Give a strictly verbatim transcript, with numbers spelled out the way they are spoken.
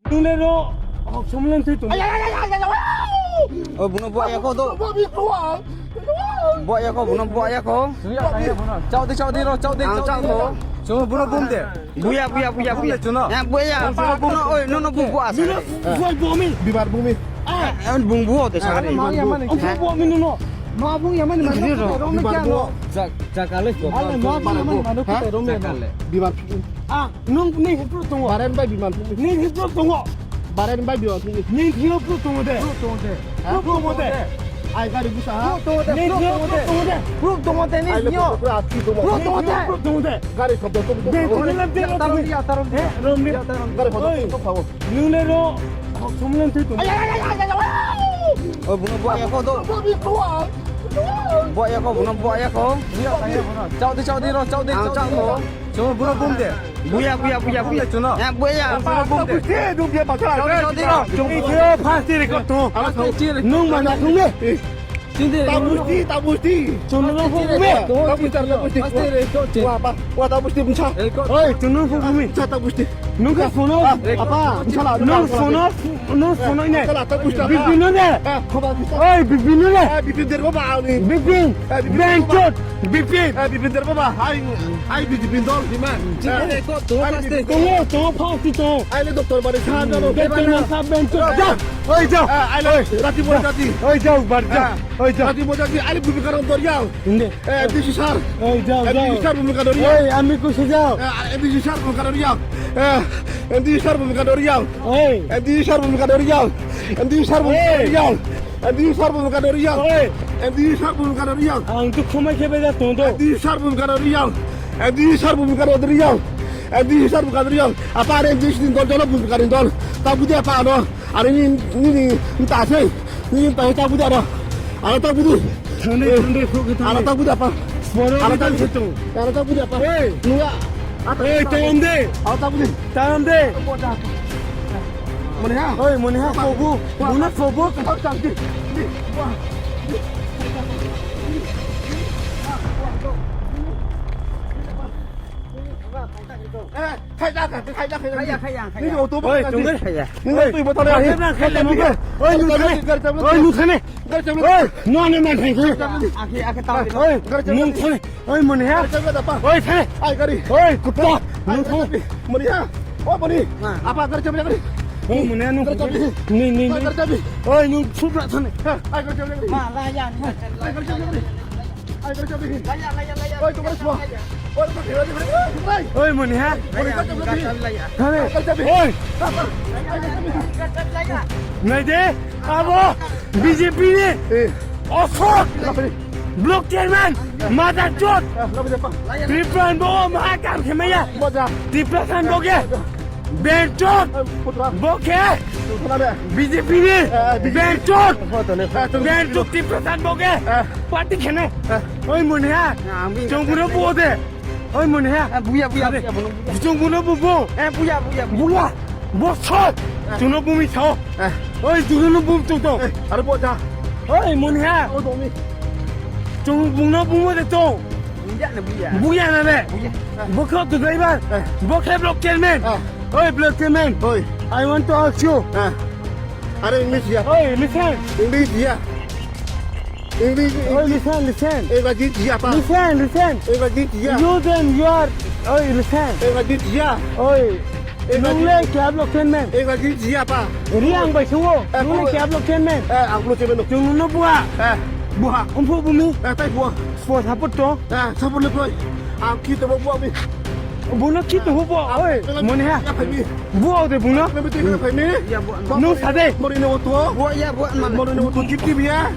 Nung le ro, hok somlen thwi tung. O buno bo yako do. Bo yako, buno bo yako. Chau de, chau de ro, chau de, chau de. Chau buno bum de. Buya, buya, buya, buya. Chuno. Ya, buya. Buno, buno, oi, no, no, bu, bu asa. Buya, bu mi. Bibar bu mi. Ah, bung bu de sagari. Ma ya mani. Bu mi no. Ma bung ya mani. Bibar bu. Jakale. Ale ma bung ya mani. Bibar. Ah, nung ni hipru tongo. Baren bai biman pungni. Ni hipru tongo. Baren bai biman pungni. Ni hipru tongo de. Hipru tongo de. Hipru tongo de. Ai gari busa ha. Hipru tongo de. Ni hipru tongo de. Hipru tongo de ni. Ai lo hipru. Pura atki tongo. Hipru tongo de. Hipru tongo de. Gari khobdo tongo. Be tongo de. Tarom dia, tarom dia. Rom dia. Gari khobdo tongo. Nung le ro. Hok somlen thwi tongo. Ay, ay, ay. O buno bo yako do. Bo yako, buno bo yako. Chau de, chau de ro, chau de, chau de. Chuno buno bum de. Buya, buya, buya, buya. Chuno. Ya, buya. Buno bum de. Busti, dum dia pakai. Chau de, chau de. Chau de, chau de. Nung mana nung le. Sini. Tabusti, tabusti. Chuno buno bum de. Tabusti, tabusti. Wah, apa? Wah, tabusti, bumsa. Oi, chuno buno bum de. Sa tabusti. Nung ka sono. Apa? Nung sono. Nung sono ne. Bibino ne. Oi, bibino ne. Bibin der baba. Bibin. Bibin. Bipin. Eh, Bipin der baba, hai, hai Bipin dol. Bima. Tongo, tongo, pasti tongo. Ai le doctor bari sa dalo. Doctor bari sa ben to. Ja. Oi, ja. Ai le rati bo jati. Oi, ja, bar ja. Oi, ja. Rati bo jati, ai le Bumika ron dor yao. Inde. Eh, D C sir. Oi, ja, ja. D C sir Bumika dor yao. Oi, ami kusi ja. Eh, D C sir Bumika dor yao. Eh, D C sir Bumika dor yao. Oi. D C sir Bumika dor yao. D C sir Bumika dor yao. Andi sar bumka dori yang. Oi. Andi sar bumka dori yang. Ang tu khumai khe beda tong do. Andi sar bumka dori yang. Andi sar bumka dori yang. Andi sar bumka dori yang. Apa are andi sini dol dol bumka dol. Tabu dia apa ano? Are ni ni ni ta sei. Ni ta tabu dia ano? Ano tabu di. Thane thane khuk thane. Ano tabu dia apa? Boro ano tabu di. Ano tabu dia apa? Oi. Nua. Oi, tong de. Ano tabu di. Tam de. Mani ha? Oi, mani ha, fogo. Muna fogo. Eh, khai da, khai da, khai da. Khai ya, khai ya, khai ya. Ni auto. Oi, tong de. Khai ya. Ni auto mo thane. Khai ya, khai ya. Oi, nu thane. Oi, nu thane. Oi, no, no, no, khai. Akhe, akhe, tam. Oi, nu thane. Oi, mani ha? Oi, thane. Ai, gari. Oi, kutta. Mani ha? O, mani. Apa gari chabi gari? Oi, mani ha, nung. Gari chabi. Ni, ni, ni. Gari chabi. Oi, nung supra thane. Ai, gari chabi gari. Ma, la ya, ni. Ai, gari chabi gari. Ai, gari chabi. La ya, la ya, la ya. Oi, tu gari semua. Oi, tu gari chabi. Oi, mani ha? Mani gari chabi. Thane. Gari chabi. Oi. Nai de. Abo B J P ni osok block chairman mother chod. Tripura bo ma kam khemaya. Tripura san bo ke ben chod bo ke B J P ni ben chod. Ben chod Tripura san bo ke party khene. Oi mania. Chongpura bo de. Oi, mani ha? Eh, buya, buya, buya, buya, buya. Chwng buno bubo. Eh, buya, buya, buya. Buya. Bo sot. Eh. Chwngno bumi sao. Eh. Oi, chwngno bum tu to. Eh, aro bo ja. Oi, mani ha? O domi. Chwng buno bumo de to. Buya na buya. Buya na be. Buya. Bo kho tu driver. Eh. Bo khe block chairman. Eh. Oi, block chairman. Oi. I want to ask you. Eh. Are English ya. Oi, listen. English ya. English, Oi, English. Listen, listen. English ya apa? Listen, listen. English ya. You then you are. Oi, listen. English ya. Oi. English. Nung le kya block chairman? English ya apa? Riang bai suwo. Eh, nung le kya block chairman? Eh, ang block chairman. Chwng no buha. Eh. Buha. Umpu bumi. Eh, tai buha. Sport haput to. Eh, sabun le koi. Ang kita buha bumi. Buno ki tu hubo, oi, moni ha. Buo de buno. Nung sade. Mori ne oto. Mori ne oto gifti biya.